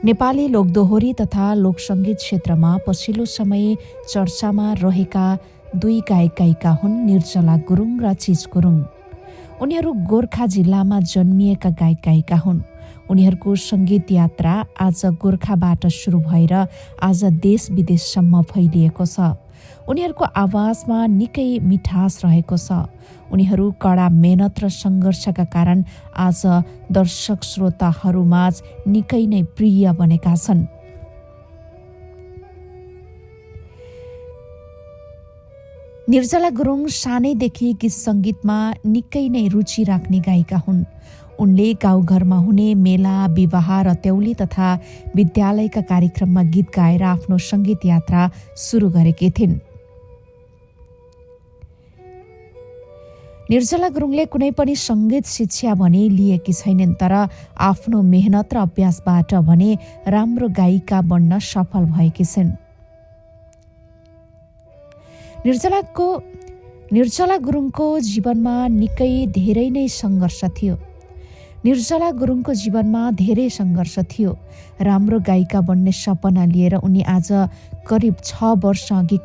नेपाली लोकदोहोरी तथा लोकसङ्गीत क्षेत्रमा पछिल्लो समय चर्चामा रहेका दुई गायक-गायिका हुन् निर्जला गुरुङ र चिज गुरुङ। उनीहरू गोर्खा जिल्लामा जन्मिएका गायक-गायिका हुन्। उनीहरूको सङ्गीत यात्रा आज गोर्खाबाट सुरु भएर आज देश-विदेशसम्म फैलिएको छ। उनीहरूको आवाजमा निकै मिठास रहेको छ। उनीहरू कडा मेहनत र सङ्घर्षका कारण आज दर्शक श्रोताहरूमाझ निकै नै प्रिय बनेका छन्। निर्जला गुरुङ सानैदेखि गीत सङ्गीतमा निकै नै रुचि राख्ने गायिका हुन्। उनले गाउँघरमा हुने मेला, विवाह, रत्यौली तथा विद्यालयका कार्यक्रममा गीत गाएर आफ्नो सङ्गीत यात्रा सुरु गरेकी थिइन्। निर्जला गुरुङले कुनै पनि सङ्गीत शिक्षा भने लिएकी छैनन्, तर आफ्नो मेहनत र अभ्यासबाट भने राम्रो गायिका बन्न सफल भएकी छिन्। निर्जला गुरुङको जीवनमा निकै धेरै नै सङ्घर्ष थियो। निर्जला गुरुङको जीवनमा धेरै सङ्घर्ष थियो। राम्रो गायिका बन्ने सपना लिएर उनी आज करिब 6 वर्ष अघि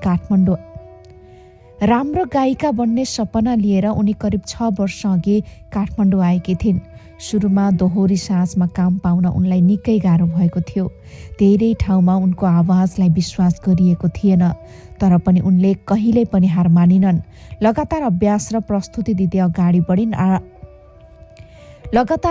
काठमाडौँ आएकी थिइन्। सुरुमा दोहोरी साँझमा काम पाउन उनलाई निकै गाह्रो भएको थियो। धेरै ठाउँमा उनको आवाजलाई विश्वास गरिएको थिएन, तर पनि उनले कहिल्यै पनि हार मानिनन्। लगातार अभ्यास र प्रस्तुति दिँदै अगाडि बढिन्। लगातार